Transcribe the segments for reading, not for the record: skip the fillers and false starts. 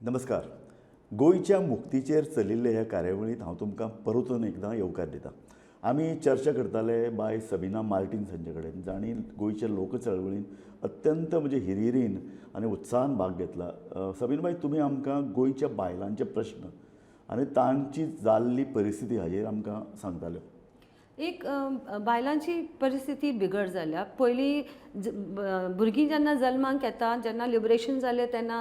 नमस्कार. गोंयच्या मुक्तीचेर चलिल्ले ह्या कार्यावळींत हांव तुमकां परतून एकदां येवकार दितां. आमी चर्चा करताले बाय सबिना मार्टिन्स हांचे कडेन, जांणी गोंयच्या लोक चळवळीन अत्यंत म्हणजे हिरिरीन आनी उत्साहान भाग घेतला. सबिन बाय, तुमी आमकां गोंयच्या बायलांचे प्रश्न आनी तांची जाल्ली परिस्थिती हाजेर आमकां सांगताल्यो. एक बायलांची परिस्थिती बिगड जाल्या. पयलीं भुरगीं जेन्ना जल्माक येता, जेन्ना लिबरेशन जालें तेन्ना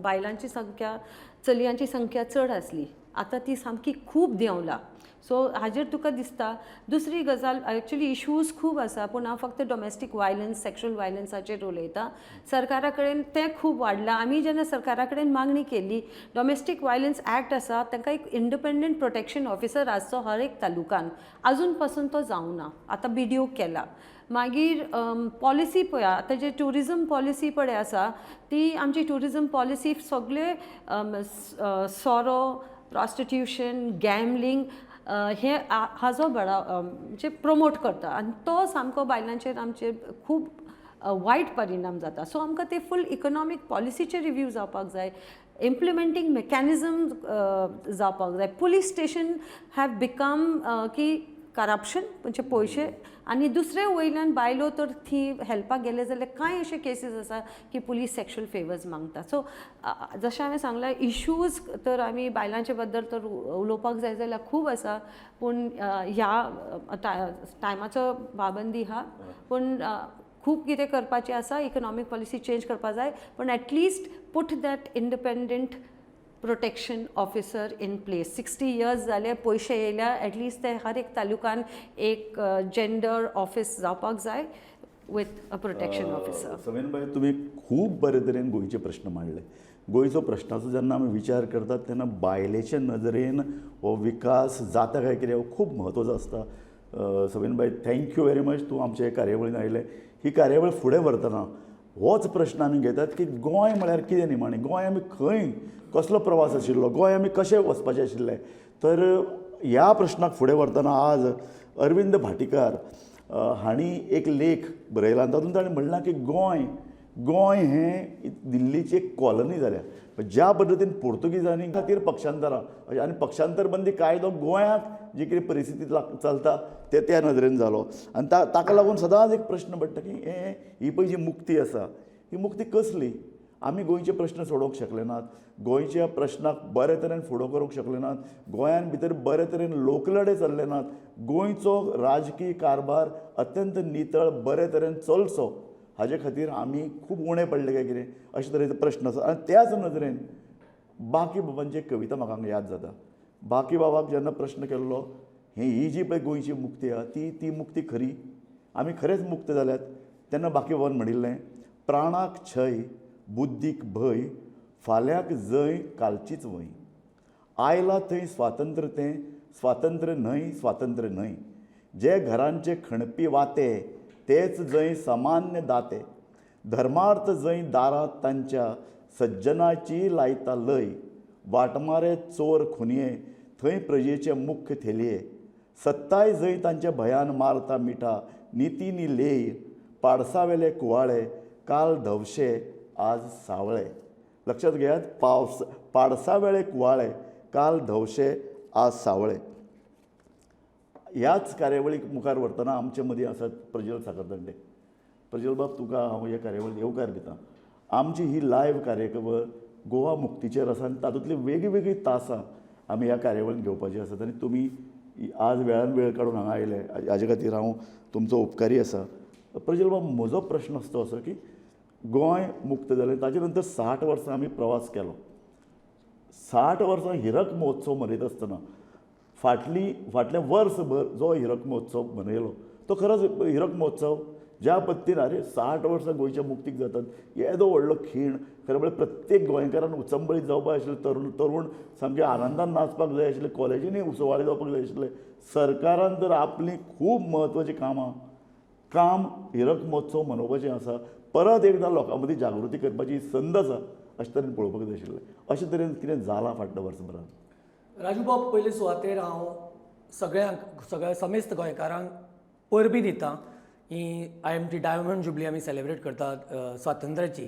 बायलांची संख्या, चलयांची संख्या चड आसली. आतां ती सामकी खूब देंवला. सो हाजेर तुका दिसता. दुसरी गजाल, एक्चुली इशूज खूब आसा, पूण हांव फक्त डोमेस्टीक वायलन्स, सेक्शुअल वायलन्साचेर उलयतां. सरकारा कडेन तें खूब वाडलां. आमी जेन्ना सरकारा कडेन मागणी केली, डोमेस्टीक वायलन्स एक्ट आसा, तांकां एक इंडिपेंडंट प्रोटेक्शन ऑफिसर आसचो हर एक तालुकान, आजून पासून तो जावना. आतां बीडीओ केला. मागीर पॉलिसी पळया, आतां जे ट्युरिजम पॉलिसी पळय आसा, ती आमची ट्युरिजम पॉलिसी सगळे सोरो, प्रॉस्टिट्युशन, गॅमलींग हे हाजो बडा म्हणजे प्रमोट करता आनी तो सामको बायलांचेर आमचेर खूब वायट परिणाम जाता. सो आमकां ते फूल इकनॉमीक पॉलिसीचे रिव्यू जावपाक जाय, इम्प्लिमेंटींग मेकॅनिजम जावपाक जाय. पुलीस स्टेशन have become की करप्शन, म्हणजे पयशे आनी दुसरे वयल्यान बायलो तर थी हेल्पाक गेले जाल्यार कांय अशे केसीस आसा की पुलीस सेक्शुअल फेवर्स मागता. सो जशें हांवें सांगलां, इशूज तर आमी बायलांचे बद्दल तर उलोवपाक जाय जाल्यार खूब आसा, पूण ह्या टायमाचो पाबंदी आहा. पूण खूब कितें करपाचें आसा. इकनॉमीक पॉलिसी चेंज करपा जाय, पूण at least put that independent protection officer in place. 60 years जाले, पयशे येयल्या, एटलिस्ट ते हर एक तालुकान एक जेंडर ऑफिस जावपाक जाय with a protection officer. समीनबाई, तुमी खूब बरे तरेन गोंयचे प्रश्न मांडले. गोंयचो प्रश्नाचो जेन्ना आमी विचार करतात तेन्ना बायलेचे नदरेन हो विकास जाता काय कितें हो खूब म्हत्वाचो आसता. समीनबाई, thank you very much, तूं आमचे हे कार्यावळीन आयलें. ही कार्यावळ फुडें व्हरतना होच प्रश्न आमी घेतात की गोंय म्हळ्यार कितें निमाणें, गोंय आमी खंय, कसलो प्रवास आशिल्लो, गोंय आमी कशें वचपाचें आशिल्लें. तर ह्या प्रश्नाक फुडें व्हरतना आज अरविंद भाटीकार हांणी एक लेख बरयला आनी तातूंत ताणें म्हणलां की गोंय हें दिल्लीची एक कॉलनी जाल्या. ज्या पद्दतीन पोर्तुगीजांनी खातीर पक्षांतरां आनी पक्षांतर बंदी कायदो गोंयांत जी कितें परिस्थिती चलता ते त्या नदरेन जालो आनी ताका लागून सदांच एक प्रश्न पडटा की हे ही पळय जी मुक्ती आसा ही मुक्ती कसली? आमी गोंयचे प्रश्न सोडोवंक शकले नात, गोंयच्या प्रश्नाक बरे तरेन फुडो करूंक शकले नात, गोंयान भितर बरे तरेन लोकलडे चल्ले नात, गोंयचो राजकीय कारभार अत्यंत नितळ बरे तरेन चलचो हाजे खातीर आमी खूब उणें पडले काय कितें, अशे तरेचो प्रश्न आसा. आनी त्याच नदरेन बाकीबाबांची एक कविता म्हाका हांगा याद जाता. बाकीबाबाक जेन्ना प्रश्न केल्लो, ही जी पळय गोंयची मुक्ती आहा ती ती मुक्ती खरी, आमी खरेंच मुक्त जाल्यात, तेन्ना बाकीबाबान म्हणिल्लें, प्राणाक छय बुद्धीक भंय फाल्यांक जंय कालचीच वंय, आयला थंय स्वातंत्र्य तें स्वातंत्र्य न्हय स्वातंत्र्य न्हय, जे घरांचे खणपी वाते तेच जंय सामान्य दाते, धर्मार्थ जंय दारांत तांच्या सज्जनाची लायता लय, वाटमारे चोर खुनये थंय प्रजेचे मुख्य थेलये, सत्ताय जंय तांच्या भयान मारता मिठा निती नी लेय, पाडसावेले कुवाळे काल धवशे आज सावळे. लक्षात घेयात, पावस पाडसावेळे कुवाळे काल धवशे आज सावळे. ह्याच कार्यावळीक मुखार व्हरतना आमचे मदीं आसात प्रजल साखरदांडे. प्रजल बाब, तुका हांव ह्या कार्यावळीक येवकार दिता. आमची ही लायव्ह कार्यावळ गोवा मुक्तीचेर आसा आनी तातूंतली वेगळीं वेगळीं तासां आमी ह्या कार्यावळीन घेवपाची आसात आनी तुमी आज वेळान वेळ काडून हांगा आयले हाजे खातीर हांव तुमचो उपकारी आसा. प्रजल बाब, म्हजो प्रश्न आसता असो की गोंय मुक्त जालें ताजे नंतर 60 वर्सां आमी प्रवास केलो. 60 वर्सां हिरक महोत्सव मनयता आसतना फाटलें वर्सभर जो हिरक महोत्सव मनयलो तो खरोच हिरक महोत्सव ज्या पद्दतीन, अरे 60 वर्सां गोंयच्या मुक्तीक जातात येदो व्हडलो खीण, खरें म्हळ्यार प्रत्येक गोंयकारान उचंबळीत जावपाक आशिल्लें, तरुण सामके आनंदान नाचपाक जाय आशिल्ले, कॉलेजींनी सुवाळे जावपाक जाय आशिल्ले. सरकारान तर आपलीं खूब म्हत्वाचीं कामां काम हिरक महोत्सव मनोवपाचें आसा, परत एकदां लोकां मदीं जागृती करपाची संद आसा अशें तरेन पळोवपाक जाय आशिल्लें. अशें तरेन कितें जालां फाटल्या वर्सभरान? राजू बाब, पयले सुवातेर हांव सगळ्यांक, सगळ्या समेस्त गोंयकारांक परबीं दिता. ही I am T diamond jubilee आमी सेलेब्रेट करतात स्वातंत्र्याची.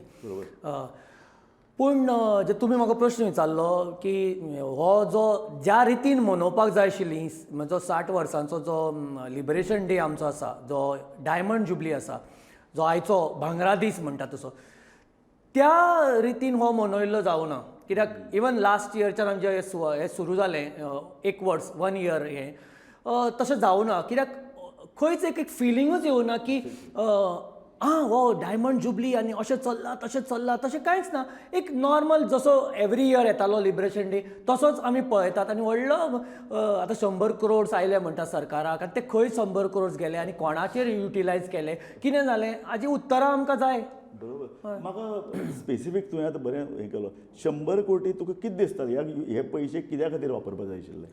पूण जे तुमी म्हाका प्रश्न विचारलो की हो जो ज्या रितीन मनोवपाक जाय आशिल्ली, जो 60 वर्सांचो जो लिबरेशन डे आमचो आसा, जो डायमंड जुबली आसा, जो आयचो भांगरा दीस म्हणटा तसो, त्या रितीन हो मनयल्लो जावना. कित्याक इवन लास्ट इयरच्यान आमचें हें सुरू जालें, एक वर्स, वन इयर, हें तशें जावना. कित्याक खंयच एक एक फिलिंगूच येवना की आं हो डायमंड जुबली आनी अशें चल्लां, तशें चल्लां, तशें कांयच ना. एक नॉर्मल जसो एवरी इयर येतालो लिबरेशन डे तसोच आमी पळयतात. आनी व्हडलो आतां 100 करोड्स आयले म्हणटा सरकाराक, आनी ते खंय 100 करोड्स गेले आनी कोणाचेर युटिलायज केले, कितें जालें, हाजी उत्तरां आमकां जाय. बरोबर. म्हाका स्पेसिफीक तुवें आतां बरें हें केलो. 100 कोटी तुका कितें दिसता, ह्या हे पयशे कित्या खातीर वापरपा जाय आशिल्ले?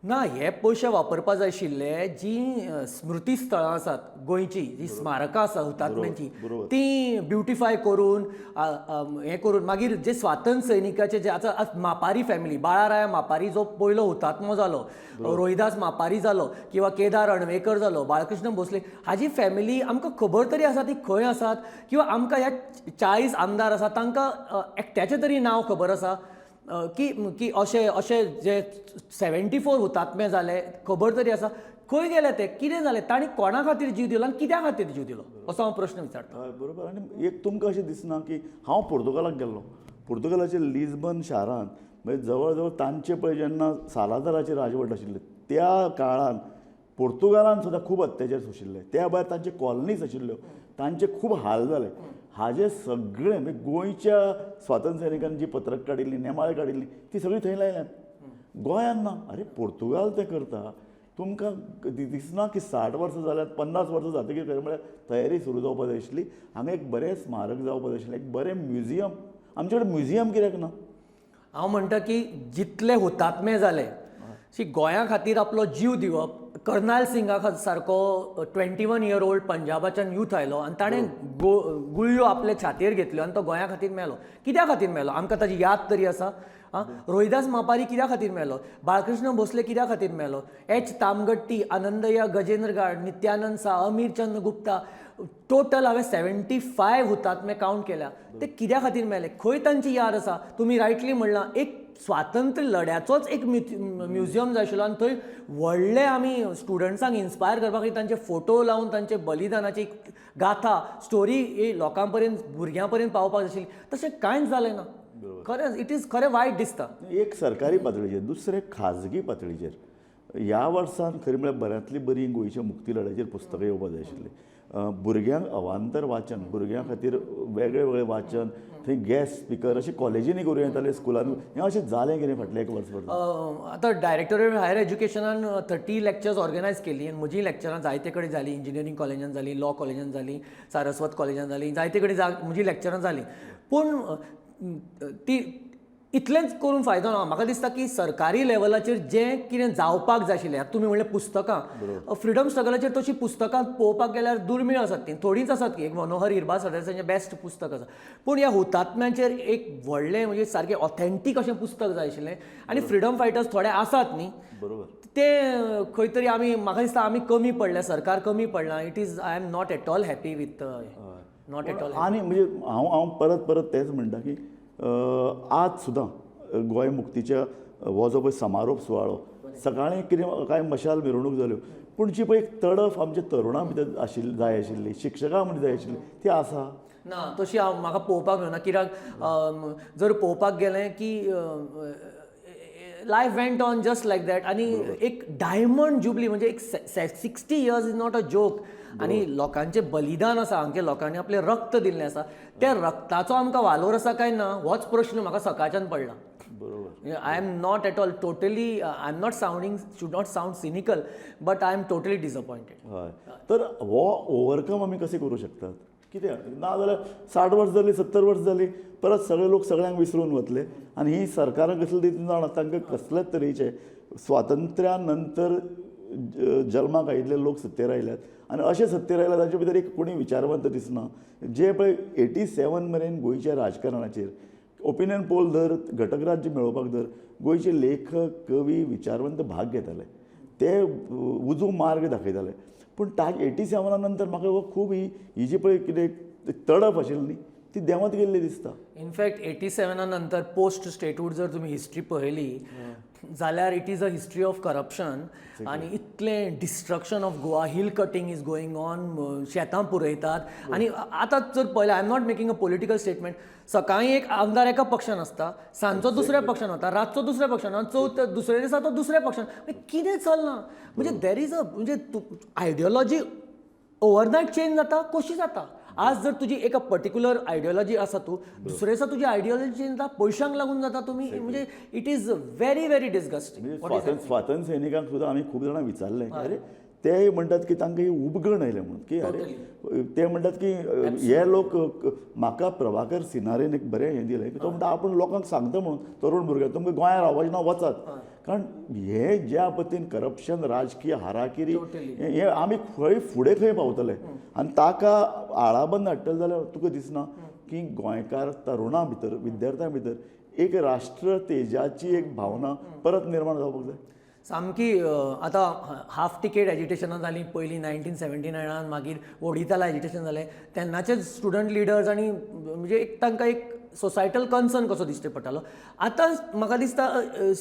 ना, हे पयशे वापरपा जाय आशिल्ले जीं स्मृती स्थळां आसात गोंयची, जी स्मारकां आसात हुतात्म्यांची, ती ब्युटिफाय करून हें करून, मागीर जे स्वातंत्र्य सैनिकाचे जे आतां मापारी फॅमिली, बाळाराया मापारी जो पयलो हुतात्मो जालो, रोहिदास मापारी जालो किंवा केदार अणवेकर जालो, बाळकृष्ण भोसले हाजी फॅमिली आमकां खबर तरी आसा ती खंय आसात? किंवा आमकां ह्या 40 आमदार आसात तांकां एकट्याचें तरी नांव खबर आसा की की अशे अशे जे 74 हुतात्मे जाले, खबर तरी आसा खंय गेले ते, कितें जालें, तांणी कोणा खातीर जीव दिलो आनी कित्या खातीर जीव दिलो, असो हांव प्रश्न विचारता. हय, बरोबर. आनी एक तुमकां अशें दिसना की हांव पुर्तुगालाक गेल्लो, पुर्तुगालाच्या लिजबन शारांत, म्हणजे जवळ जवळ तांचे पळय जेन्ना सालादाराची राजवट आशिल्ली त्या काळान पुर्तुगालान सुद्दां खूब अत्याचार सोशिल्ले. त्या भायर तांचे कॉलनीज आशिल्ल्यो, तांचे खूब हाल जाले. हाजे सगळे म्हणजे गोंयच्या स्वातंत्र्य सैनिकांनी जी पत्रक काडिल्ली, नेमाळे काडिल्ली, ती सगळी थंय लायल्यात, गोंयान ना. अरे, पुर्तुगाल तें करता, तुमकां दिसना की 60 वर्सां जाल्यात, 50 वर्सां जातकीर खरें म्हळ्यार तयारी सुरू जावपा जाय आशिल्ली. हांगा एक बरें स्मारक जावपा जाय आशिल्लें, एक बरें म्युझियम. आमचे कडेन म्युझियम कित्याक ना? हांव म्हणटा की जितले हुतात्मे जाले शी गोंया खातीर आपलो जीव दिवप, कर्नाल सिंगा सारको 21 इयर ओल्ड पंजाबाच्यान यूथ आयलो आनी ताणें गुळयो आपले छातयेर घेतल्यो आनी तो गोंया खातीर मेलो. कित्या खातीर मेलो? आमकां ताजी याद तरी आसा? आं, रोहिदास मापारी कित्या खातीर मेलो? बाळकृष्ण भोसले कित्या खातीर मेलो? एच तामगट्टी, आनंदया गजेंद्र गाड, नित्यानंद सा, अमीर चंद गुप्ता, टोटल हांवें 75 हुतात्मे कावंट केल्या. ते कित्या खातीर मेले? खंय तांची याद आसा? तुमी रायटली म्हणलां, एक स्वातंत्र्य लढ्याचोच एक म्युझियम जाय आशिल्लो आनी थंय व्हडले आमी स्टुडंट्सांक इन्स्पायर करपा खातीर तांचे फोटो लावन तांचे बलिदानाची गाथा, स्टोरी ही लोकां पर्यंत, भुरग्यां पर्यंत पावपाक जाय आशिल्ली. तशें कांयच जालें ना. खरेंच it is खरें वायट दिसता. एक सरकारी पातळीचेर, दुसरें खाजगी पातळीचेर ह्या वर्सान खरें म्हळ्यार बऱ्यांतली बरी गोंयच्या मुक्ती लढ्याचेर पुस्तकां येवपा जाय आशिल्लीं. भुरग्यांक अवांतर वाचन, भुरग्यां खातीर वेगळे वेगळे वाचन, थंय गेस्ट स्पिकर अशें कॉलेजींनी करूं येतालें, स्कुलांनी. हें अशें जालें कितें फाटलें एक वर्स? आतां डायरेक्टोरेट हायर एज्युकेशनान 30 लॅक्चर्स ऑर्गनायज केली आनी म्हजीं लॅक्चरां जायते कडेन जालीं. इंजिनियरींग कॉलेजान जालीं, लॉ कॉलेजान जालीं, सारस्वत कॉलेजान जालीं, जायते कडेन म्हजीं लॅक्चरां जालीं. पूण ती इतलेंच करून फायदो ना. म्हाका दिसता की सरकारी लेवलाचेर जें कितें जावपाक जाय आशिल्लें, आतां तुमी म्हणलें पुस्तकां, फ्रिडम स्ट्रगलाचेर तशीं पुस्तकां पळोवपाक गेल्यार दुर्मीळ आसात, ती थोडींच आसात. की एक मनोहर हिरबा सरदेसायाचें बेस्ट पुस्तक आसा, पूण ह्या हुतात्म्यांचेर एक व्हडलें, म्हणजे सारकें ऑथेंटीक अशें पुस्तक जाय आशिल्लें. आनी फ्रिडम फायटर्स थोडे आसात न्ही, ते खंय तरी आमी, म्हाका दिसता आमी कमी पडल्या, सरकार कमी पडलां. It is I am not at all happy with, not at all. आनी म्हणजे हांव हांव परत परत तेंच म्हणटा की आज सुद्दां गोंय मुक्तीच्या हो जो पळय समारोप सुवाळो, सकाळीं कितें कांय मशाल मिरवणूक जाल्यो, पूण जी पळय एक तडफ आमच्या तरुणां भितर आशिल्ली जाय आशिल्ली, शिक्षकां मदीं जाय आशिल्ली, ती आसा? ना, तशी हांव म्हाका पळोवपाक मेळना. कित्याक जर पळोवपाक गेलें की life went on just like that. आनी एक डायमंड जुबली म्हणजे एक 60 years is not a joke. आनी लोकांचें बलिदान आसा, हांगच्या लोकांनी आपलें रक्त दिल्लें आसा. त्या रक्ताचो आमकां वालोर आसा काय ना, होच प्रश्न म्हाका सकाळच्यान पडला. I am not at all totally, I am not sounding, should not sound cynical, but I am totally disappointed. हय, तर हो ओवरकम आमी कशें करूं शकतात? कितें ना जाल्यार 60 वर्सां जालीं, 70 वर्सां जालीं, परत सगळे लोक सगळ्यांक विसरून वतले. आनी ही सरकारां कसली ती जाणा, तांकां कसलेच तरेचे स्वातंत्र्या नंतर जल्माक आयिल्ले लोक सत्तेर आयल्यात आनी अशे सत्तेर आयल्यात, ताचे भितर एक कोणी विचारवंत दिसना. जे पळय 87 मेरेन गोंयच्या राजकारणाचेर ओपिनियन पोल धर, घटक राज्य मेळोवपाक धर, गोंयचे लेखक, कवी, विचारवंत भाग घेताले, ते उजू मार्ग दाखयताले. पूण ता 87ना नंतर म्हाका हो खूब ही ही जी पळय कितें तडफ आशिल्ली न्ही, ती देंवत गेल्ली दिसता. इनफॅक्ट 87 नंतर पोस्ट स्टेटहूड जर तुमी हिस्ट्री पळयली जाल्यार it is a history of corruption आनी इतलें destruction of Goa, hill cutting is going on, शेतां पुरयतात. आनी आतां जर पळयलें, I am not making a political statement, सकाळीं एक आमदार एका पक्षान आसता, सांजचो दुसऱ्या पक्षान वता, रातचो दुसऱ्या पक्षान वता, चवथ दुसऱ्या दिसा तो दुसऱ्या पक्षान. कितें चल्लां म्हणजे there is a म्हणजे आयडियोलॉजी ओवरनायट चेंज जाता कशी जाता. आज जर तुजी एका पर्टिक्युलर आयडियोलॉजी आसा, तूं दुसरे दिसा तुजी आयडियोलॉजी चेंज जाता, पयशांक लागून जाता. तुमी म्हणजे it is very very disgusting. म्हणजे स्वातंत्र्य सैनिकांक सुद्दां आमी खूब जाणां विचारलें की अरे, ते म्हणटात की तांकां ही उबगण आयल्या म्हणून, की अरे ते म्हणटात की हे लोक. म्हाका प्रभाकर सिनारीन एक बरें हें दिलें की तो म्हणटा आपूण लोकांक सांगता म्हणून तरुण भुरग्यांक, तुमकां गोंयांत रावपाचें ना वचात, कारण हे ज्या पद्दतीन करप्शन, राजकीय हाराकिरी, हे आमी खंय फुडें खंय पावतले. आनी ताका आळाबंद हाडटले जाल्यार तुका दिसना की गोंयकार तरुणां भितर, विद्यार्थ्यां भितर एक राष्ट्र तेजाची एक भावना परत निर्माण जावपाक जाय. सामकी. आतां हाफ टिकेट एजिटेशनां जालीं पयलीं 1979, मागीर वोडिताला एजिटेशन जालें. तेन्नाचे स्टुडंट लिडर्स आनी म्हणजे एक तांकां एक सोसायटल कन्सर्न कसो दिश्टी पडटालो. आतां म्हाका दिसता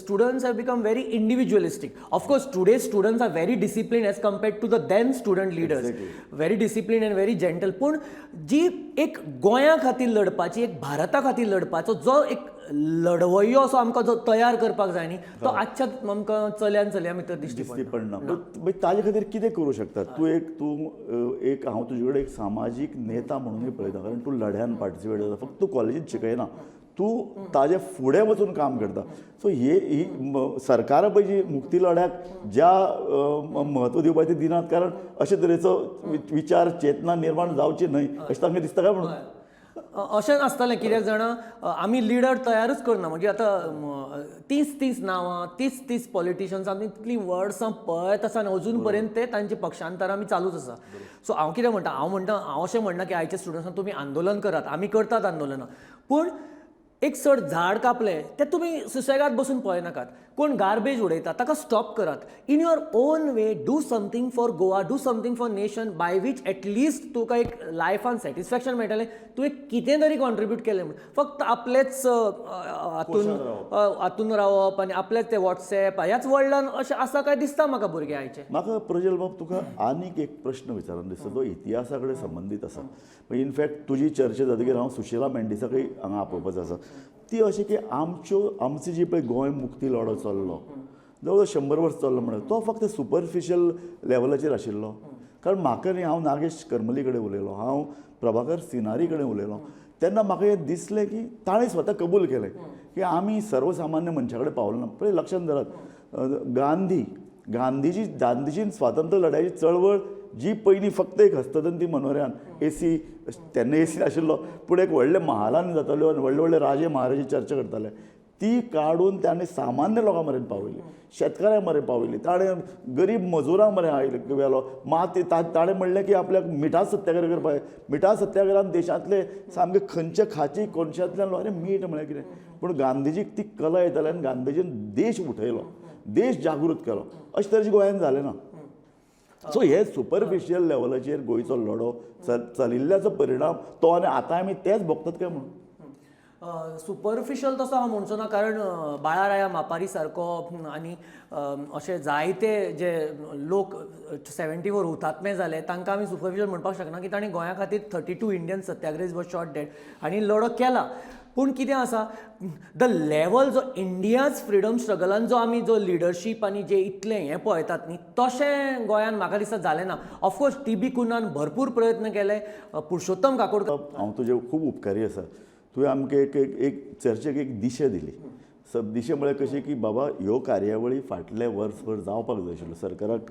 students have become very individualistic. Of course, today students are very disciplined as compared to the then student leaders, very disciplined and very gentle. पूण जी एक गोंया खातीर लढपाची, एक भारता खातीर लढपाचो जो एक लढवय्यो असो आमकां जो तयार करपाक जाय न्ही, तो आजच्या आमकां चल्यान चलयां भितर दिश्टी दिसती पडना. मागीर ताजे खातीर कितें करूं शकता तूं? एक तूं एक हांव तुजे कडेन एक सामाजीक नेता म्हणूनय पळयता, कारण तूं लढ्यान पार्टिसिपेट जाता. फक्त तूं कॉलेजींत शिकयना, तूं ताजे फुडें वचून काम करता. सो हे ही सरकारां पळय जी मुक्ती लढ्याक ज्या म्हत्व दिवपाचें तें दिनात, कारण अशे तरेचो विचार चेतना निर्माण जावची न्हय अशें तांकां दिसता काय म्हणून? अशें नासतलें. कित्याक जाणा, आमी लिडर तयारूच करना. म्हणजे आतां तीच तीच नांवां, तीच तीच पॉलिटिशन्स आमी इतलीं वर्सां पळयत आसा आनी अजून पर्यंत ते तांचे पक्षांतरां आमी चालूच आसा. सो हांव कितें म्हणटा, हांव म्हणटा, हांव अशें म्हणना की आयच्या स्टुडंट्सांक तुमी आंदोलन करात. आमी करतात आंदोलनां, पूण एक चड झाड कापलें तें तुमी सुसेगाद बसून पळयनाकात. कोण गार्बेज उडयता ताका स्टॉप करात. In your own way do something for Goa, do something for nation, by which at least तुका एक लायफान सॅटिस्फॅक्शन मेळटलें, तुवें कितें तरी कॉन्ट्रिब्यूट केलें म्हूण. फक्त आपलेच हातून हातून रावप आनी आपलेच ते वॉट्सॅप ह्याच वर्ल्डान अशें आसा काय दिसता म्हाका भुरगे आयचे. म्हाका प्रजल बाब तुका आनीक एक प्रश्न विचारून दिसता, तो इतिहासा कडेन संबंदीत आसा. इनफॅक्ट तुजी चर्चा जातकीर हांव सुशिला मेंडिसाकय हांगा आपोवपाचो आसा. ती अशी की आमच्यो आमची जी पळय गोंय मुक्ती लढो चल्लो, जवळ जवळ 100 वर्स चल्लो म्हणल्यार तो फक्त सुपरफिशियल लेवलाचेर आशिल्लो. कारण म्हाका न्ही, हांव नागेश करमली कडेन उलयलो, हांव प्रभाकर सिनारी कडेन उलयलो, तेन्ना म्हाका हें दिसलें की ताणें स्वता कबूल केलें की आमी सर्वसामान्य मनशा कडेन पावले ना. पळय लक्षांत धरात, गांधी गांधीजी गांधीजीन स्वातंत्र्य लढ्याची चळवळ जी पयलीं फक्त एक हस्तदंती मनोऱ्यान, एसी तेन्ना एसी नाशिल्लो, पूण एक व्हडले महालान जाताल्यो आनी व्हडले व्हडले राजे महाराजे चर्चा करताले, ती काडून ताणें सामान्य लोकां मेरेन पावयली, शेतकाऱ्यां मेरेन पावयली, ताणें गरीब मजुरां मेरेन आयले व्हेलो. मात ताणें म्हणलें की आपल्याक मिठा सत्याग्रह करपाक जाय. मिठा सत्याग्रहान देशांतले सामके खंयचे खाची कोनशांतल्यान अरे मीठ म्हळ्यार कितें, पूण गांधीजीक ती कला येताली आनी गांधीजीन देश उठयलो, देश जागृत केलो. अशें तरेचें गोंयांत जालें ना. सो हे सुपरफिशियल लेवलाचेर गोंयचो लढो चलिल्ल्याचो परिणाम तो आनी आतां आमी तेच भोगतात काय म्हणून? सुपरफिशियल तसो हांव म्हणचो ना, कारण बाळाराया मापारी सारको आनी अशे जायते जे लोक 74 हुतात्मे जाले तांकां आमी सुपरफिशियल म्हणपाक शकना की तांणी गोंया खातीर 32 Indian satyagrahis were shot dead आनी लढो केला. पूण कितें आसा, the level जो इंडियाज फ्रिडम स्ट्रगलान जो आमी जो लिडरशीप आनी जे इतलें हें पळयतात न्ही, तशें गोंयान म्हाका दिसता जालें ना. ऑफकोर्स टी बी कुन्हान भरपूर प्रयत्न केले, पुरुषोत्तम काकोडकर. हांव तुजें खूब उपकारी आसा, तुवें आमकां एक एक एक चर्चेक एक दिशा दिली. दिशा म्हळ्यार कशी की बाबा ह्यो कार्यावळी फाटले वर्सभर जावपाक जाय आशिल्ल्यो, सरकाराक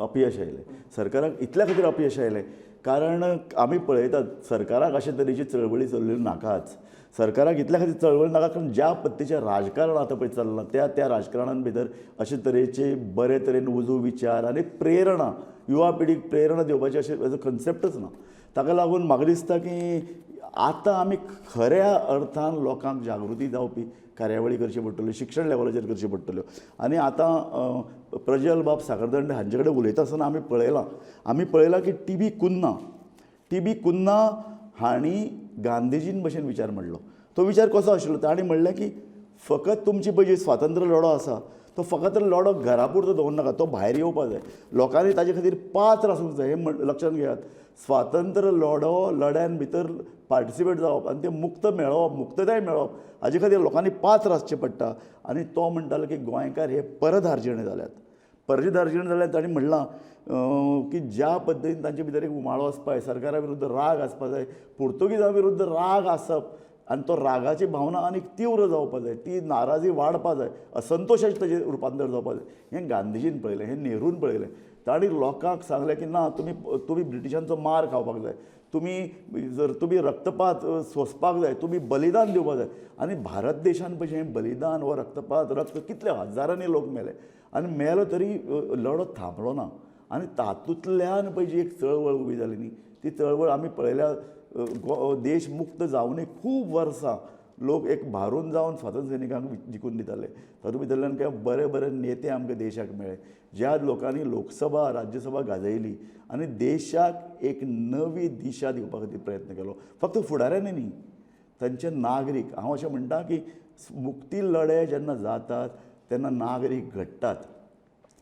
अपयश आयलें. सरकाराक इतल्या खातीर अपयश आयलें कारण आमी पळयतात सरकाराक अशे तरेची चळवळी चल्ल्यो नाकाच. सरकाराक इतल्या खातीर चळवळ नाका कारण ज्या पद्दतीचें राजकारण आतां पळय चल्लां त्या त्या राजकारणान भितर अशे तरेचे बरे तरेन उजू विचार आनी प्रेरणा, युवा पिढीक प्रेरणा दिवपाची अशें हेजो कन्सेप्टच ना. ताका लागून म्हाका दिसता की आतां आमी खऱ्या अर्थान लोकांक जागृती जावपी कार्यावळी करच्यो पडटल्यो, शिक्षण लेवलाचेर करच्यो पडटल्यो. आनी आतां प्रजल बाब साखरदांडे हांचे कडेन उलयता आसतना आमी पळयलां की टी बी कुन्हा हांणी गांधीजीन भशेन विचार मांडलो. तो विचार कसो आशिल्लो, तांणी म्हणलें की फकत तुमची पळय जी स्वातंत्र्य लढो आसा तो फकत लढो घरा पुरतो दवरनाका, नाका, तो भायर येवपा जाय. लोकांनी ताजे खातीर पात्र आसूंक जाय हें लक्षांत घेयात. स्वातंत्र्य लढो लढ्यान भितर पार्टिसिपेट जावप आनी तें मुक्त मेळोवप, मुक्तताय मेळोवप हाजे खातीर लोकांनी पात्र आसचें पडटा. आनी तो म्हणटालो की गोंयकार हे परधार्जिणे जाल्यात. परधार्जिणे जाल्यार तांणी म्हणलां की ज्या पद्दतीन तांचे भितर एक उमाळो आसपा जाय, सरकारा विरुद्ध राग आसपा जाय, पुर्तुगेजा विरुद्ध राग आसप आनी तो रागाची भावना आनीक तीव्र जावपा जाय, ती नाराजी वाडपा जाय, असंतोशाचें ताजें रुपांतर जावपा जाय. हें गांधीजीन पळयलें, हें नेरून पळयलें. तांणी लोकांक सांगलें की ना, तुमी तुमी ब्रिटिशांचो मार खावपाक जाय, तुमी जर तुमी रक्तपात सोंसपाक जाय, तुमी बलिदान दिवपाक जाय. आनी भारत देशान पळय हें बलिदान हो रक्तपात, रक्त कितले हजारांनी लोक मेले आनी मेलो तरी लढो थांबलो ना. आनी तातूंतल्यान पळय जी एक चळवळ उबी जाली न्ही, ती चळवळ आमी पळयल्या. देश मुक्त जावनूय खूब वर्सां लोक एक भारून जावन स्वातंत्र्य सैनिकांक जिखून दिताले. तातूंत भितरल्यान काय बरे बरे नेते आमकां देशाक मेळ्ळे, ज्या लोकांनी लोकसभा राज्यसभा गाजयली आनी देशाक एक नवी दिशा दिवपा खातीर प्रयत्न केलो. फक्त फुडाऱ्यांनी न्ही, तांचे नागरीक. हांव अशें म्हणटा की मुक्ती लढे जेन्ना जातात तेन्ना नागरीक घडटात,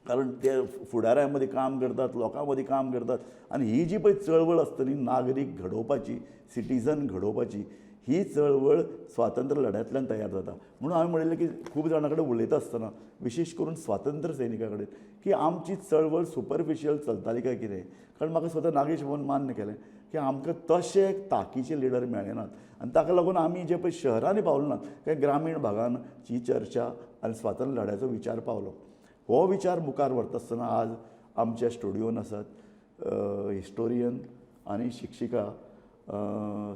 कारण ते फुडाऱ्यां मदीं काम करतात, लोकां मदीं काम करतात. आनी ही जी पळय चळवळ आसता न्ही नागरीक घडोवपाची, सिटीजन घडोवपाची, ही चळवळ स्वातंत्र्य लढ्यांतल्यान तयार जाता. म्हणून हांवें म्हणिल्लें की खूब जाणां कडेन उलयता आसतना, विशेश करून स्वातंत्र्य सैनिकां कडेन, की आमची चळवळ सुपरफिशियल चलताली काय कितें. कारण म्हाका स्वता नागेश भवन मान्य केलें की आमकां तशे ताकीचे लिडर मेळ्ळे नात आनी ताका लागून आमी जे पळय शहरांनी पावले नात, काय ग्रामीण भागान ही चर्चा आनी स्वातंत्र्य लढ्याचो विचार पावलो. हो विचार मुखार व्हरता आसतना आज आमच्या स्टुडियोन आसात हिस्टोरियन आनी शिक्षिका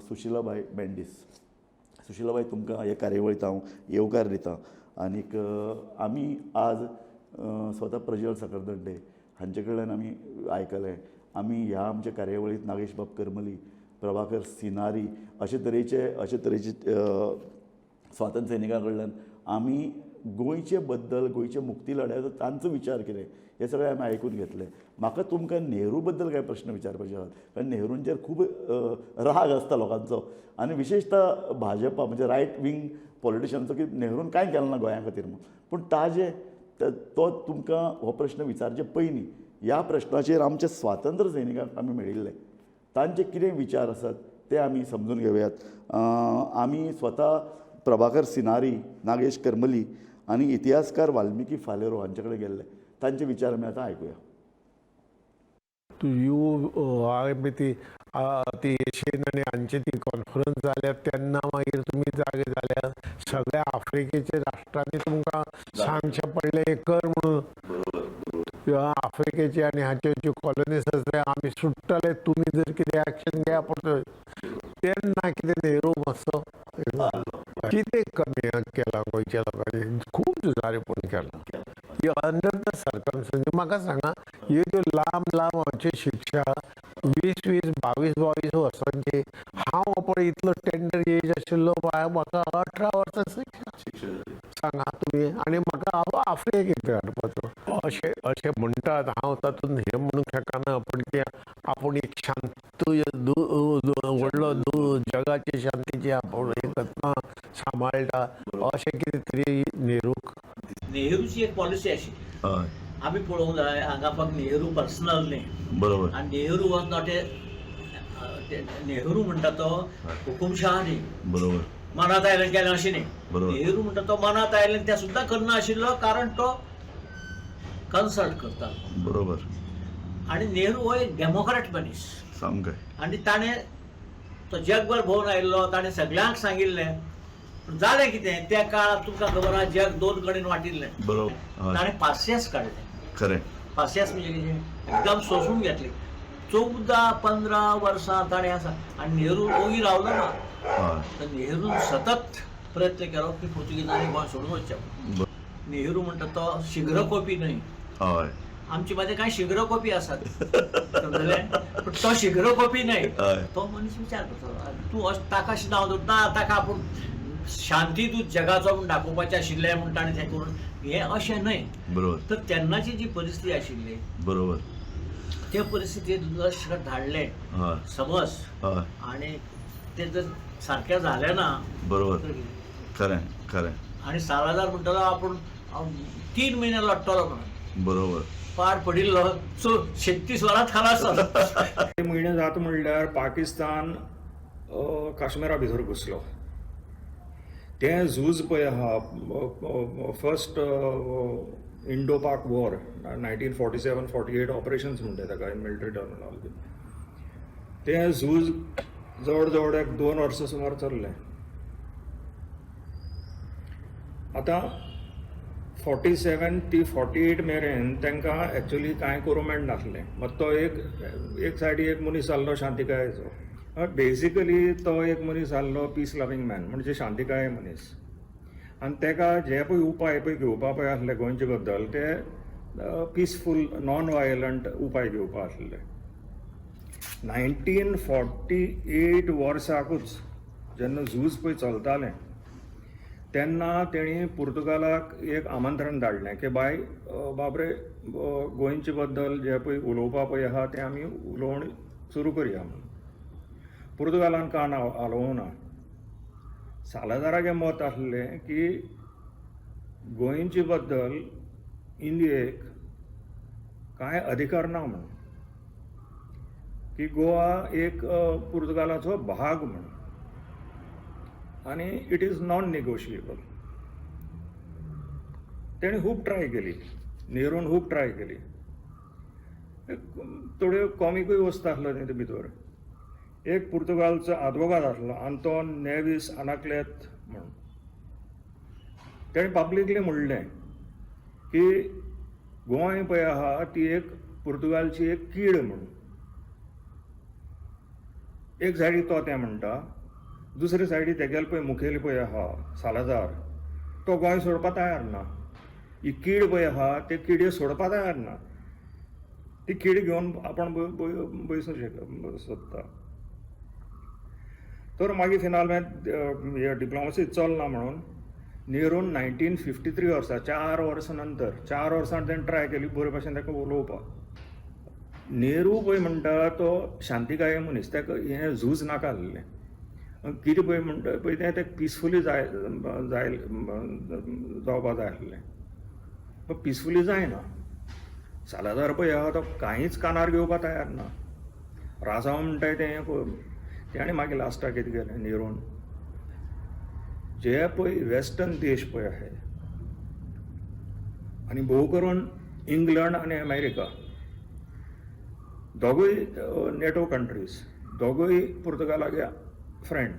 सुशिलाबाय बेंडीस. सुशिलाबाय, तुमकां हे कार्यावळींत हांव येवकार दितां. आनीक आमी आज स्वता प्रज्वल साखरदांडे हांचे कडल्यान आमी आयकलें. आमी ह्या आमच्या कार्यावळींत नागेश बाब करमली, प्रभाकर सिनारी अशे तरेचे स्वातंत्र्य सैनिकां कडल्यान आमी गोंयचे बद्दल, गोंयचे मुक्ती लढ्याचो तांचो विचार कितें हें सगळें आमी आयकून घेतलें. म्हाका तुमकां नेहरू बद्दल कांय प्रश्न विचारपाचे आसात, कारण नेहरूंचेर खूब राग आसता लोकांचो आनी विशेशतः भाजपा म्हणजे रायट विंग पॉलिटिशनचो, की नेहरून कांय केलें ना गोंया खातीर म्हूण. पूण ताजे तो तुमकां हो प्रश्न विचारचे पयलीं ह्या प्रश्नाचेर आमच्या स्वातंत्र्य सैनिकांक आमी मेळिल्ले, तांचे कितें विचार आसात ते आमी समजून घेवयात. आमी स्वता प्रभाकर सिनारी, नागेश करमली आनी इतिहासकार वाल्मिकी फालेरो हांचे कडेन गेल्ले, तांचे विचार आमी आतां आयकुया. You हांवें ती ती एशियन आनी हांची ती कॉन्फरन्स जाल्या तेन्ना मागीर तुमी जागे जाल्या सगळ्या आफ्रिकेच्या राष्ट्रांनी तुमकां सांगचें पडलें कर म्हणून. आफ्रिकेची आनी हाच्यो ज्यो कॉलनीज आसा आमी सुट्टले, तुमी जर कितें एक्शन घेया पडटलें. तेन्ना कितें नेहरू मातसो कितें कमी केलां गोंयच्या लोकांनी, खूब झुजारीपण केलां अंडर the circumstances. म्हाका सांगा, ह्यो ज्यो लांब लांब आमची शिक्षा 20 20 22 22 वर्सांची, हांव पळय इतलो टेंडर एज आशिल्लो, म्हाका 18 वर्सां शिक्षा. सांगा तुमी. आनी म्हाका आफ्रिकेक हाडपाचो अशें अशें म्हणटात. हांव तातूंत हें म्हणूंक शकना, पूण तें आपूण एक शांत व्हडलो जगाची शांतीची आपूण हें करता सांबाळटा अशें कितें तरी नेहरूक. नेहरूची एक पॉलिसी आशिल्ली, आमी पळोवंक जाय हांगा फक्त नेहरू पर्सनल न्ही. बरोबर. आनी Nehru was not a, Nehru म्हणटा तो हुकुमशाह न्ही. बरोबर. मनात आयलें केलें अशें न्ही. बरोबर. नेहरू म्हणटा तो मनात आयलें तें सुद्दां करना आशिल्लो, कारण तो कन्सल्ट करता. बरोबर. आनी नेहरू हो एक डेमोक्रेट मनीस सामकें. आनी ताणें तो जगभर भोंवन आयिल्लो, ताणें सगळ्यांक सांगिल्लें. जालें कितें त्या काळार तुमकां खबर आहा, जग दोन कडेन वांटिल्लें. बरोबर. ताणें पासियेंस काडलें. खरें. पासियेंस म्हणजे कितें, एकदम सोंसून घेतली. 14-15 वर्सां ताणें आसा आनी नेहरू ओगी रावलो ना. तर नेहरून सतत प्रयत्न केलो की पुर्तुगेजांनी गोंय सोडून वचचें. नेहरू म्हणटा तो शीघ्रकोपी न्हय. हय. आमचे मदें कांय शीघ्रकोपी आसात, समजलें, पूण तो शीघ्रकोपी न्हय. तो मनीस विचार करता. तूं अशें ताका अशें नांव दवर ना, ताका आपूण शांती दूत जगाचो म्हूण दाखोवपाचें आशिल्लें म्हूण ताणें तें करून, हें अशें न्हय. बरोबर. तर तेन्नाची जी परिस्थिती आशिल्ली, बरोबर, ते परिस्थितींत लश्कर धाडलें समज, आनी ते जर सारकें जालें ना. बरोबर. तर कितें? खरें खरें. आनी सालादार म्हणटालो आपूण हांव 3 म्हयने लडटलो म्हणून. पाड पडिल्लो सो 36 वरां खलास जालो. म्हयने जाता म्हणल्यार पाकिस्तान काश्मीरा भितर घुसलो. तें झूज पळय आहा, First Indo Pak War, 1947-48 operations म्हणटा ताका इन मिलिटरी टर्मिनॉलॉजी. तें झूज जवळ जवळ एक 2 वर्सां सुमार चल्लें. आतां 47 ती 48 मेरेन तांकां एक्चुली कांय करूंक मेळनासलें. मात तो एक एक सायडी एक मनीस आहलो शांतिकायेचो. बेजिकली तो एक मनीस आहलो पीस लवींग मॅन, म्हणजे शांतिकाये मनीस. आनी ताका जे पळय उपाय पळय घेवपा पळय आसले गोंयचे बद्दल, ते पिसफूल नॉन वायलंट उपाय घेवपा आसले. 1948 वर्साकूच जेन्ना झूज पळय चलतालें तेन्ना तेणी पुर्तुगालाक एक आमंत्रण धाडलें की बाय बाबरे, गोंयचे बद्दल जें पळय उलोवपा पळय आहा तें आमी उलोवण सुरू करया म्हणून. पुर्तुगालान कान हालोवंक ना. सालादाराचें मत आसलें की गोंयचे बद्दल इंडियेक कांय अधिकार ना म्हणून, की गोवा एक पुर्तुगालाचो भाग म्हणून आनी it is non negotiable. तेणी खूब ट्राय केली, नेरून खूब ट्राय केली. एक थोड्यो कॉमिकूय वस्तू आसलो तेजे भितर. एक पुर्तुगालचो आदवोगाद आसलो आंतोन नेवीस अनाक्लेत म्हणून. तेणें पब्लिकली म्हणलें की गोंय पळय आहा ती एक पुर्तुगालची एक कीड म्हणून. एक सायडी तो तें म्हणटा, दुसरे सायडी तेगेलो पळय मुखेली पळय आहा सालाजार, तो गोंय सोडपा तयार ना. ही कीड पळय आहा ते किडे सोडपा तयार ना. ती कीड घेवन आपण बैसूंक सोदता. तर मागीर फिनालमेंत हे डिप्लोमसी चलना म्हणून नेरून 1953 वर्सा, 4 वर्सां नंतर, 4 वर्सां तेणें ट्राय केली बरे भाशेन ताका उलोवपाक. नेहरू पळय म्हणटा तो शांतिकाय मनीस, ताका हें झूज नाका आसलें. कितें पळय म्हणटा पळय तें तें पिसफुली जाय जाय जावपा जाय आसलें, पण पिसफुली जायना. सालादार पळय आहा तो कांयच कानार घेवपा तयार ना. राजांव म्हणटाय तें तेणें मागीर लास्टाक कितें केलें नेरून, जे पळय वेस्टर्न देश पळय आहाय आनी भोव करून इंग्लंड आनी अमेरिका, दोगूय नेटो कंट्रीज, दोगूय पुर्तुगालागे फ्रेंड,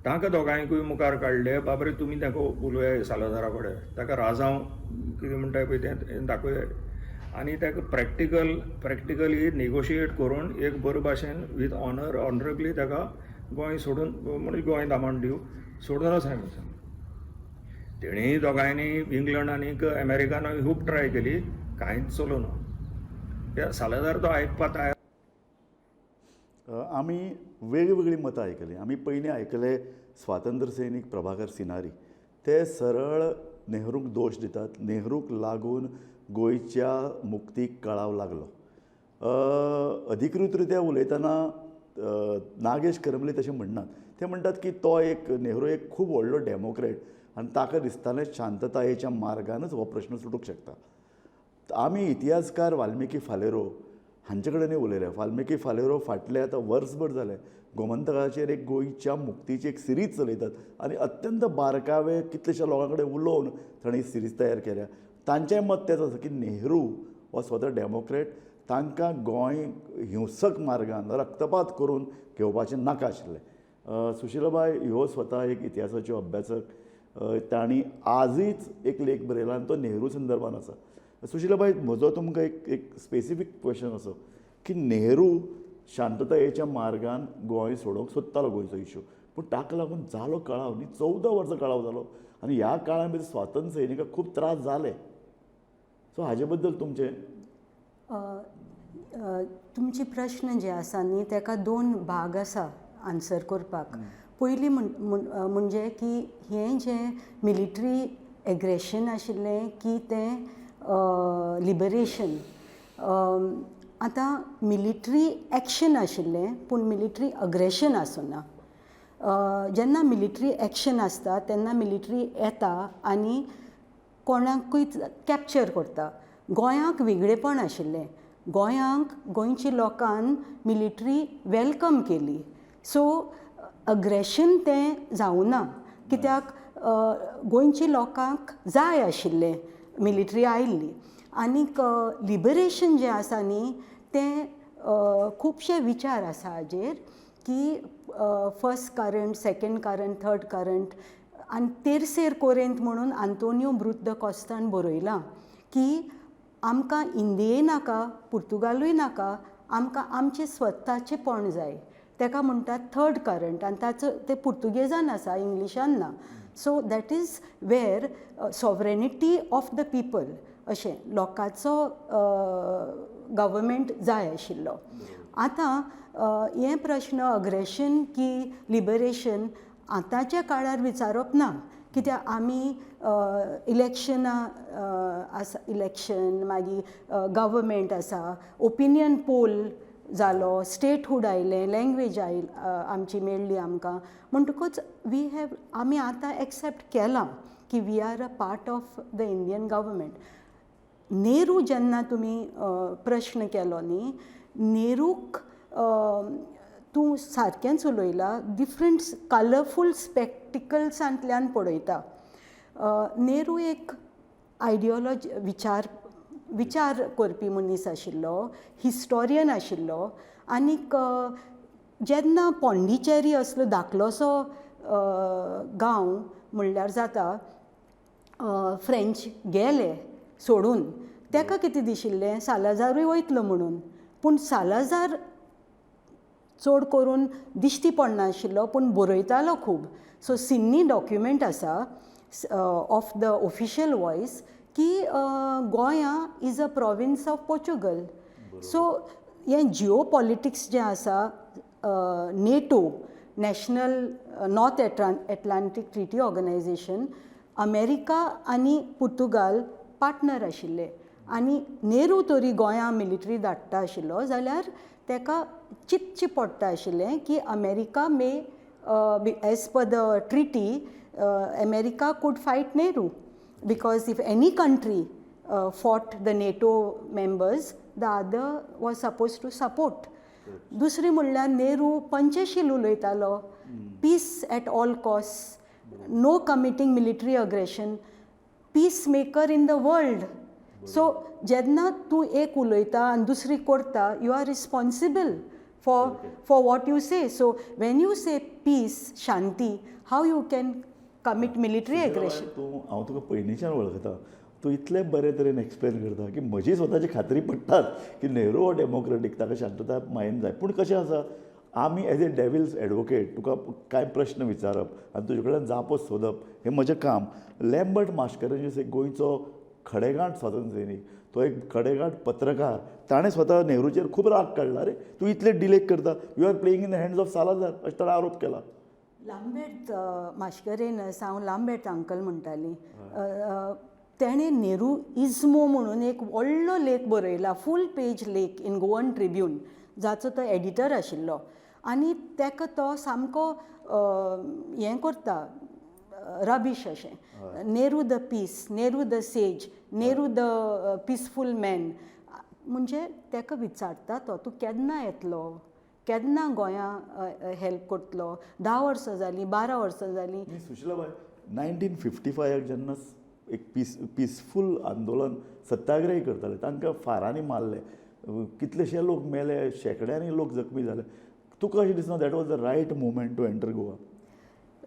तांकां दोगांयकूय मुखार काडले, बाबरे तुमी ताका उलोवया सालादारा कडेन, ताका राजांव कितें म्हणटा पळय तें दाखोवया आनी ताका प्रॅक्टिकली नेगोशिएट करून एक बरे भाशेन वीथ ऑनर ऑनरेबली ताका गोंय सोडून, म्हणजे गोंय दामण दीव सोडून वचाय म्हणून सांगलें. तेणी दोगांयनी, इंग्लंड आनीक अमेरिकान खूब ट्राय केली, कांयच चलोना. त्या सालादार तो आयकपा तयार आमी वेगवेगळीं मतां आयकलीं. आमी पयलीं आयकले स्वातंत्र्य सैनीक प्रभाकर सिनारी. ते सरळ नेहरूक दोश दितात, नेहरूक लागून गोंयच्या मुक्तीक कळाव लागलो. अधिकृतरित्या उलयतना नागेश करमली तशें म्हणनात. ते म्हणटात की तो एक नेहरू एक खूब व्हडलो डेमोक्रेट आनी ताका दिसतालें शांततायेच्या मार्गानच हो प्रश्न सुटूंक शकता. आमी इतिहासकार वाल्मिकी फालेरो हांचे कडेनूय उलयले. वाल्मिकी फालेरो फाटले आतां वर्सभर जालें गोमंतकाचेर एक गोंयच्या मुक्तीची एक सिरीज चलयतात आनी अत्यंत बारकावे कितलेश्या लोकां कडेन उलोवन तांणी सिरीज तयार केल्या. तांचें मत तेंच आसा की नेहरू हो स्वता डेमोक्रेट, तांकां गोंय हिंसक मार्गान रक्तपात करून घेवपाचें नाका आशिल्लें. सुशिलाबाय ह्यो स्वता एक इतिहासाच्यो अभ्यासक. तांणी आजूच एक लेख बरयला आनी तो नेहरू संदर्भान आसा. सुशिलाबाय, म्हजो तुमकां एक एक स्पेसिफीक क्वेश्चन असो की नेहरू शांततायेच्या मार्गान गोंय सोडोवंक सोदतालो, गोंयचो इशू, पूण ताका लागून जालो कळाव न्ही. 14 वर्सां कळाव जालो आनी ह्या काळान भितर स्वातंत्र्य सैनिकांक खूब त्रास जाले. सो हाजे बद्दल तुमचें अ, अ, तुमची प्रश्न जे आसा न्ही तेका दोन भाग आसा आन्सर करपाक. पयली म्हणजे की हें जें मिलिटरी एग्रेशन आशिल्लें की तें लिबरेशन? आतां मिलिटरी एक्शन आशिल्लें पूण मिलिटरी अग्रेशन आसूना. जेन्ना मिलिटरी एक्शन आसता तेन्ना मिलिटरी येता आनी कोणाकूय कॅप्चर करता. गोंयाक वेगळेपण आशिल्लें. गोंयांक गोंयच्या लोकान मिलिटरी welcome केली. सो अग्रेशन तें जावना कित्याक गोंयच्या लोकांक जाय आशिल्लें मिलिटरी आयिल्ली. आनीक लिबरेशन जें आसा न्ही तें खुबशे विचार आसा हाजेर की first current, second current, third current. आनी तेरसेर कोरेंत म्हणून आंतोनियो ब्रूत the कॉस्तान बरयलां की आमकां इंदिये नाका, पुर्तुगालूय नाका, आमकां आमचें स्वताचेंपण जाय. ताका म्हणटात थर्ड करंट आनी ताचो ते पुर्तुगेजान आसा, इंग्लिशान ना. So that is where sovereignty of the people अशें लोकांचो गव्हर्मेंट जाय आशिल्लो. आतां हें प्रश्न अग्रेशन की लिबरेशन आतांच्या काळार विचारप ना कित्याक आमी इलेक्शनां आसा, इलेक्शन मागीर गव्हर्मेंट आसा, ओपिनियन पोल जालो, स्टेटहूड आयलें, लँग्वेज आमची मेळ्ळी आमकां. म्हणटकूच we have आमी आतां एक्सेप्ट केलां की we are a part of the Indian government. Nehru जेन्ना तुमी प्रश्न केलो न्ही, नेहरूक तूं सारकेंच उलयला, डिफरंट कलरफूल स्पेक्टिकल्सांतल्यान पळयता. नेहरू एक आयडियोलॉजी विचार विचार करपी मनीस आशिल्लो, हिस्टोरियन आशिल्लो. आनीक जेन्ना पॉंडिचेरी असलो धाकलोसो गांव म्हणल्यार जाता फ्रेंच गेले सोडून, ताका कितें दिशिल्लें सालाजारूय वयतलो म्हणून. पूण सालाजार चड करून दिश्टी पडनाशिल्लो पूण बरयतालो खूब. सो सिन्नी डॉक्युमेंट आसा ऑफ the official voice की गोंया is a province of Portugal. So हें जिओ पॉलिटिक्स जें आसा, NATO, national North Atlantic Treaty Organization, America आनी पुर्तुगाल पार्टनर आशिल्ले. आनी नेहरू तरी गोंया मिलिटरी धाडटा आशिल्लो जाल्यार ताका चिंतचें पडटा आशिल्लें की America may, as per the treaty, America could fight Nehru because if any country fought the NATO members, the other was supposed to support. दुसरी म्हणल्यार नेहरू पंचशील उलयतालो, peace at all cost, no committing military aggression, peace maker in the world. So जेन्ना तूं एक उलयता आनी दुसरी करता, you are responsible for what you say. So when you say peace, Shanti, how you can commit military aggression? तूं, हांव तुका पयलींच्यान वळखता, तूं इतले बरे तरेन एक्सप्लेन करता की म्हजी स्वताची खात्री पडटात की नेहरू हो डेमोक्रेटीक, ताका शांतताय मायन जाय. पूण कशें आसा, आमी एज ए डेविल्स एडवोकेट तुका कांय प्रश्न विचारप आनी तुजे कडल्यान जापो सोदप हें म्हजें काम. लॅम्बर्ट मास्करेन्हस एक गोंयचो खडेगांठ स्वातंत्र्य सैनीक, तो एक खडेगांठ पत्रकार, ताणें स्वता नेहरूचेर खूब राग काडला, अरे तूं इतले डिले करता, you are playing in the hands of Salazar, अशें ताणें आरोप केला. लांबेर्त मास्करेन्हस, हांव लांबेर्त अंकल म्हणटाली, तेणें नेहरू इज्मो म्हणून एक व्हडलो लेख बरयला, फूल पेज लेख इन गोवन ट्रिब्यून, जाचो तो एडिटर आशिल्लो. आनी ताका तो सामको हें करता, रबीश अशें, Nehru the peace, Nehru the sage, Nehru the peaceful man. म्हणजे ताका विचारता तो, तूं केन्ना येतलो, केन्ना गोंया हेल्प करतलो, 10 वर्सां जालीं, 12 वर्सां जालीं. सुशिलाबाय, 1955 जेन्ना एक पिसफूल आंदोलन सत्याग्रही करताले, तांकां फारांनी मारले, कितलेशे लोक मेले, शेंकड्यांनी लोक जखमी जाले, तुका अशें दिसना that was the right moment to enter Goa?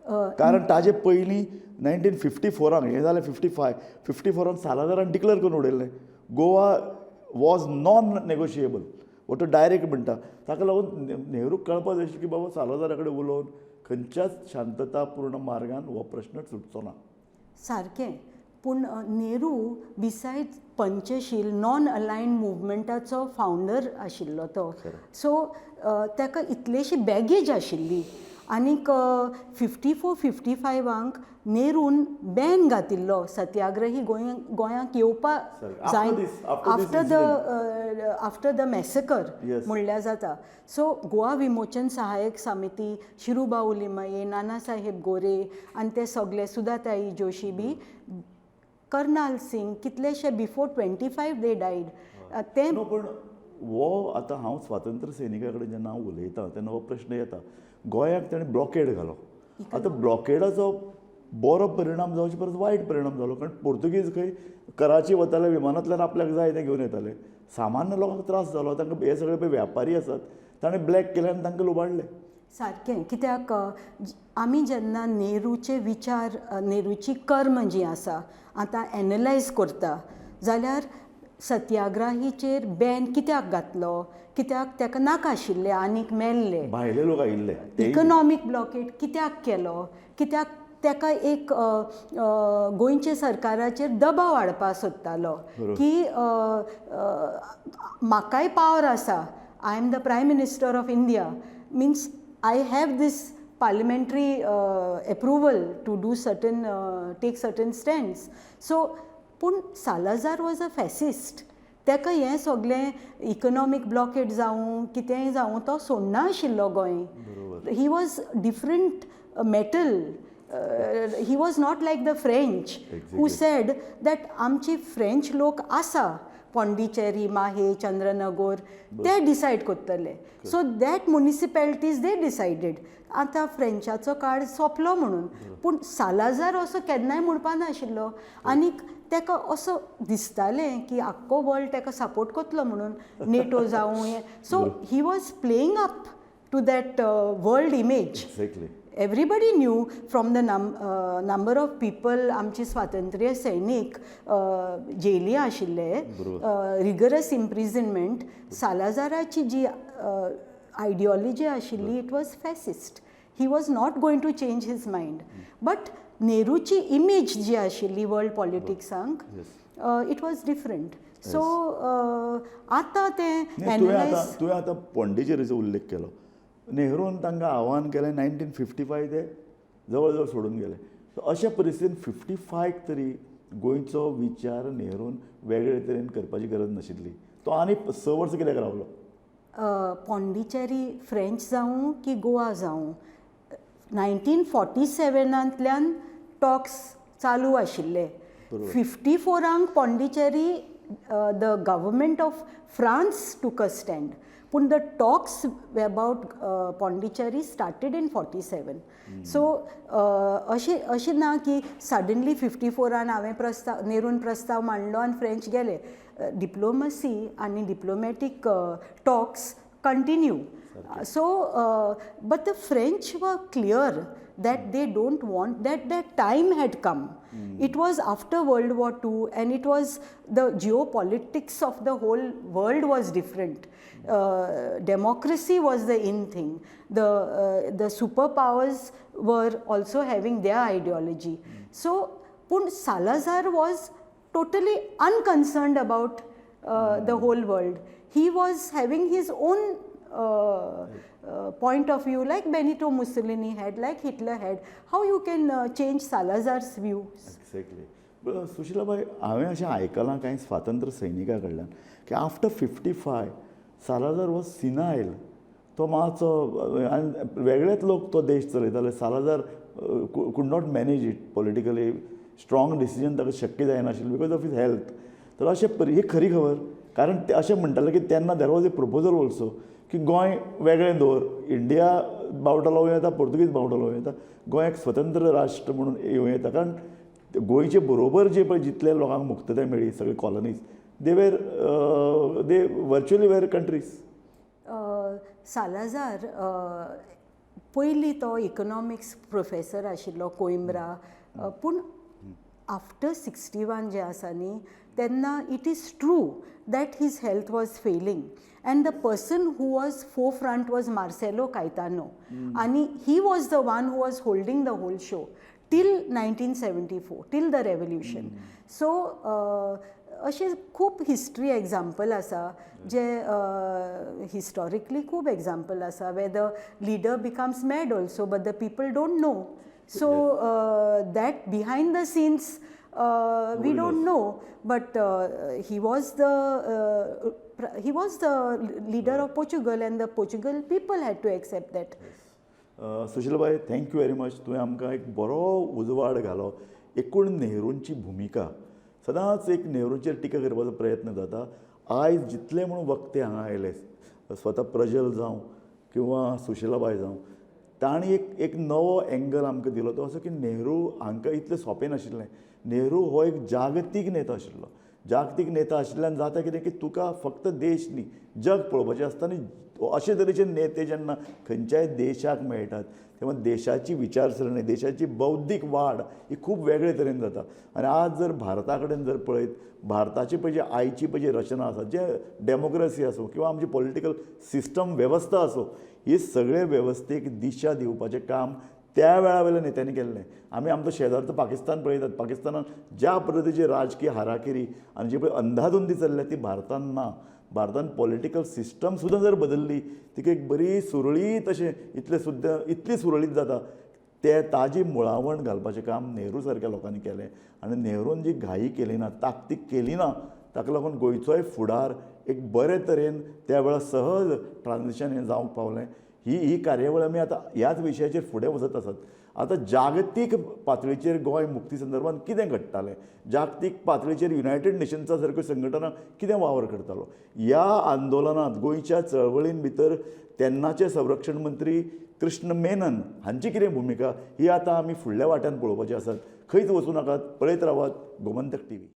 कारण ताजे पयलीं 1954 हें जालें, 55, 54 सालाजारान डिक्लेर करून उडयल्लें, Goa was non negotiable. हो तो डायरेक्ट म्हणटा. ताका लागून नेहरूक कळपा जाय आशिल्लें की बाबा सालाजारा कडेन उलोवन खंयच्याच शांततापूर्ण मार्गान हो प्रश्न सुटचो ना. सारकें, पूण नेहरू बिसायड्स पंचशील, नॉन अलायन्ड मुवमेंटाचो फावंडर आशिल्लो तो. सो ताका इतलीशी बॅगेज आशिल्ली. आनीक 54 55आंक नेरून बॅन घातिल्लो सत्याग्रही गोंय गोंयांक येवपा सारकें. जाय. After this After the massacre म्हणल्यार जाता. सो गोवा विमोचन सहाय्यक समिती, शिरुभाऊ लिमये, नाना साहेब गोरे आनी ते सगळे, सुधाताई जोशी बी, कर्नाल सिंग, कितलेशे before 25 they died ते. नो, पण हो आतां हांव स्वातंत्र्य सैनिका कडेन जेन्ना हांव उलयतां तेन्ना हो प्रश्न येता, गोंयाक ताणें ब्लॉकेड घालो. आतां ब्लॉकेडाचो बरो परिणाम जावचे परस वायट परिणाम जालो, कारण पोर्तुगीज खंय कराची वताले विमानांतल्यान, आपल्याक जाय तें घेवन येताले. सामान्य लोकांक त्रास जालो. तांकां हे सगळे पळय व्यापारी आसात, ताणें ब्लॅक केले आनी तांकां लुबाडले. सारकें, कित्याक आमी जेन्ना नेहरूचे विचार, नेहरूची कर्म जी आसा आतां एनलायज करता जाल्यार सत्याग्रहीचेर बॅन कित्याक घातलो? कित्याक ताका नाका आशिल्ले आनीक मेल्ले. भायले लोक आयिल्ले ते. इकनॉमीक ब्लॉकेड कित्याक केलो? कित्याक ताका एक गोंयच्या सरकाराचेर दबाव हाडपाक सोदतालो की म्हाकाय पावर आसा, I am the Prime Minister of India, means I have this parliamentary approval to do certain take certain stands. So पूण सालाजार वॉज अ फॅसिस्ट. ताका हें सगळें इकनॉमीक ब्लॉकेड जावं, कितेंय जावं, तो सोडना आशिल्लो Goa. He was different metal. He was not like the French who said that आमची फ्रेंच लोक आसा पॉंडिचेरी, माहे, चंद्रनगोर, ते डिसायड करतले. So that municipalities they decided. आतां फ्रेंचाचो काळ सोंपलो म्हणून. पूण सालाजार असो केन्नाय म्हणपा नाशिल्लो आनीक ताका असो दिसतालें की आख्खो वर्ल्ड ताका सपोर्ट करतलो म्हणून, नेटो जावं हें. So he was playing up to that world image. Everybody knew from the number of people, आमचे स्वातंत्र्य सैनीक जेली आशिल्ले, रिगरस इम्प्रिजनमेंट. सालाजाराची जी आयडियोलॉजी आशिल्ली, it was fascist. He was not going to change his mind, but नेहरूची image जी आशिल्ली world पॉलिटिक्सांक, it was different. So आतां तें तुवें आतां एनलायज तुवें आतां पॉंडिचेरीचो उल्लेख केलो. नेहरून तांकां आव्हान केलें 1955, ते जवळ जवळ सोडून गेले. सो अशा परिस्थितीन 55 तरी गोंयचो विचार नेहरून वेगळे तरेन करपाची गरज नाशिल्ली. तो आनी 6 वर्सां कित्याक रावलो? पॉंडिचेरी फ्रेंच जावं की गोवा जावं, 1947आंतल्यान टॉक्स चालू आशिल्ले. 54आंक Pondicherry the government of France took a stand, पूण the talks about Pondicherry started in 47. So अशें अशें ना की सडनली 54आन हांवें प्रस्ताव, नेरून प्रस्ताव मांडलो आनी फ्रेंच गेले. डिप्लोमसी आनी diplomatic talks continue. So but the French were clear that they don't want that, that time had come. It was after World War II and it was the geopolitics of the whole world was different. Democracy was the in thing. The superpowers were also having their ideology. So पूण Salazar was totally unconcerned about the whole world. He was having his own point of view, like Benito Mussolini had, like Hitler had. How you can change Salazar's views? Exactly. सुशिलाबाय, हांवें अशें आयकलां कांय स्वातंत्र्य सैनिकां कडल्यान की after 55 Salazar was senile. तो मातसो आनी वेगळेच लोक तो देश चलयताले. Salazar could not manage it politically. Strong decision ताका शक्य जायनाशिल्लें because of his health. तर अशें ही खरी खबर? कारण ते अशें म्हणटाले की तेन्ना there was a proposal also की गोंय वेगळें दवर, इंडिया बावटो लावूं येता, पोर्तुगीज बावटो लावूं येता, गोंय एक स्वतंत्र राष्ट्र म्हणून येवं येता. कारण गोंयचे बरोबर जे पळय जितले लोकांक मुक्तताय मेळ्ळी, सगळे colonies, they virtually were countries. Salazar पयलीं तो इकनॉमिक्स प्रोफेसर आशिल्लो कोइंब्रा, पूण आफ्टर 61 जे आसा न्ही, तेन्ना it is true that his health was failing and the person who was forefront was Marcelo Caetano आनी he was the one who was holding the whole show till 1974, till the revolution. So अशें खूब history example आसा जे historically खूब example आसा where the leader becomes mad also, but the people don't know. So that behind the scenes we don't know, but he was the leader of Portugal and the Portugal people had to accept that. सुशीलबाय, thank you very much. तुवें आमकां एक बरो उजवाड घालो. एकूण नेहरूंची भुमिका, सदांच एक नेहरूंचेर टिका करपाचो प्रयत्न जाता. आयज जितले म्हूण वक्ते हांगा आयले, स्वता प्रजल जावं किंवा सुशीलाबाय जावं, तांणी एक एक नवो एंगल आमकां दिलो, तो असो की नेहरू हांकां इतलें सोंपें नाशिल्लें. नेहरू हो एक जागतीक नेता आशिल्लो. जागतीक नेता आशिल्ल्यान जाता कितें की तुका फक्त देश न्ही, जग पळोवपाचें आसता. आनी अशे तरेचे नेते जेन्ना खंयच्याय देशाक मेळटात तेन्ना देशाची विचारसरणी, देशाची बौद्धीक वाड ही खूब वेगळे तरेन जाता. आनी आज जर भारता कडेन जर पळयत, भारताची पळय जी आयची पळय जी रचना आसा, जे डेमोक्रसी आसूं किंवा आमची पॉलिटिकल सिस्टम वेवस्था आसूं, ही सगळे वेवस्थेक दिशा दिवपाचें काम त्या वेळा वयल्या नेत्यांनी केल्लें. आमी आमचो शेजारचो पाकिस्तान पळयतात. पाकिस्तानान ज्या पद्दतीची राजकीय हाराकिरी आनी जी पळय अंधाधुंदी चल्ल्या ती भारतान ना. भारतान पॉलिटिकल सिस्टम सुद्दां जर बदलली, तिका एक बरी सुरळीत अशें इतलें सुद्दां इतली सुरळीत जाता, ते ताजी मुळावण घालपाचें काम नेहरू सारक्या लोकांनी केलें. आनी नेहरून जी घाई केली ना, ताकतीक केली ना, ताका लागून गोंयचोय फुडार एक बरे तरेन त्या वेळार सहज ट्रान्जिशन हें जावंक पावलें. ही ही कार्यावळ आमी आतां ह्याच विशयाचेर फुडें वचत आसात. आतां जागतीक पातळीचेर गोंय मुक्ती संदर्भात कितें घडटालें, जागतीक पातळीचेर युनायटेड नेशन्सा सारक्यो संघटना कितें वावर करतालो, ह्या आंदोलनांत गोंयच्या चळवळीन भितर तेन्नाचे संरक्षण मंत्री कृष्ण मेनन हांची कितें भुमिका, ही आतां आमी फुडल्या वाट्यान पळोवपाची आसात. खंयच वचूं नाकात, पळयत रावात गोमंतक टीव्ही.